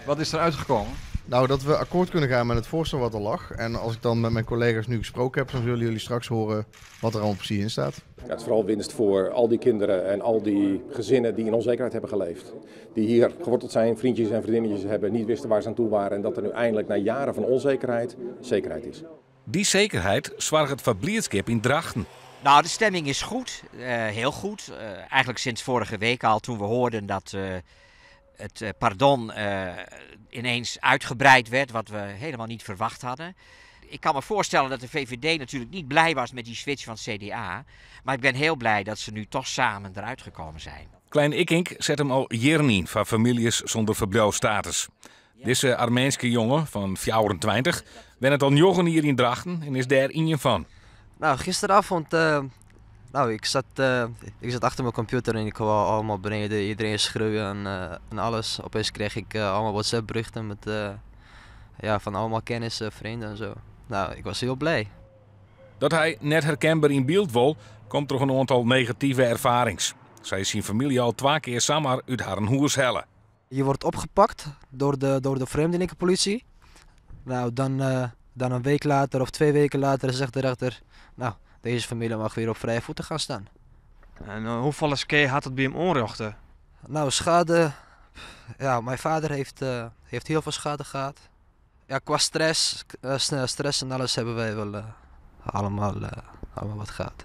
Wat is er uitgekomen? Nou, dat we akkoord kunnen gaan met het voorstel wat er lag. En als ik dan met mijn collega's nu gesproken heb, dan zullen jullie straks horen wat er allemaal precies in staat. Ja, het is vooral winst voor al die kinderen en al die gezinnen die in onzekerheid hebben geleefd. Die hier geworteld zijn, vriendjes en vriendinnetjes hebben, niet wisten waar ze aan toe waren. En dat er nu eindelijk na jaren van onzekerheid zekerheid is. Die zekerheid soarget foar bliidskip yn Drachten. Nou, de stemming is goed. Heel goed. Eigenlijk sinds vorige week al, toen we hoorden dat het pardon ineens uitgebreid werd, wat we helemaal niet verwacht hadden. Ik kan me voorstellen dat de VVD natuurlijk niet blij was met die switch van het CDA. Maar ik ben heel blij dat ze nu toch samen eruit gekomen zijn. Klein Ikkink set him al jierren yn foar famyljes sûnder ferbliuwstatus. Dizze Armeenske jonge fan 24 wennet al 9 jier yn Drachten en is dêr ien fan. Nou, gisteravond, nou, ik zat achter mijn computer en ik hoor allemaal beneden iedereen schreeuwen en alles. Opeens kreeg ik allemaal WhatsApp berichten met, ja, van allemaal kennissen, vrienden en zo. Nou, ik was heel blij. Dat hy net herkenber yn byld wol, komt troch in oantal negative erfarings. Sa is syn famylje al 2 kear samar út harren hûs helle. Je wordt opgepakt door de vreemdelingenpolitie. Nou, dan een week later of 2 weken later zegt de rechter, nou, deze familie mag weer op vrije voeten gaan staan. En hoefolle skea hat it by jim oanrjochte? Nou, schade, ja, mijn vader heeft heel veel schade gehad. Ja, qua stress en alles hebben wij wel allemaal wat gehad.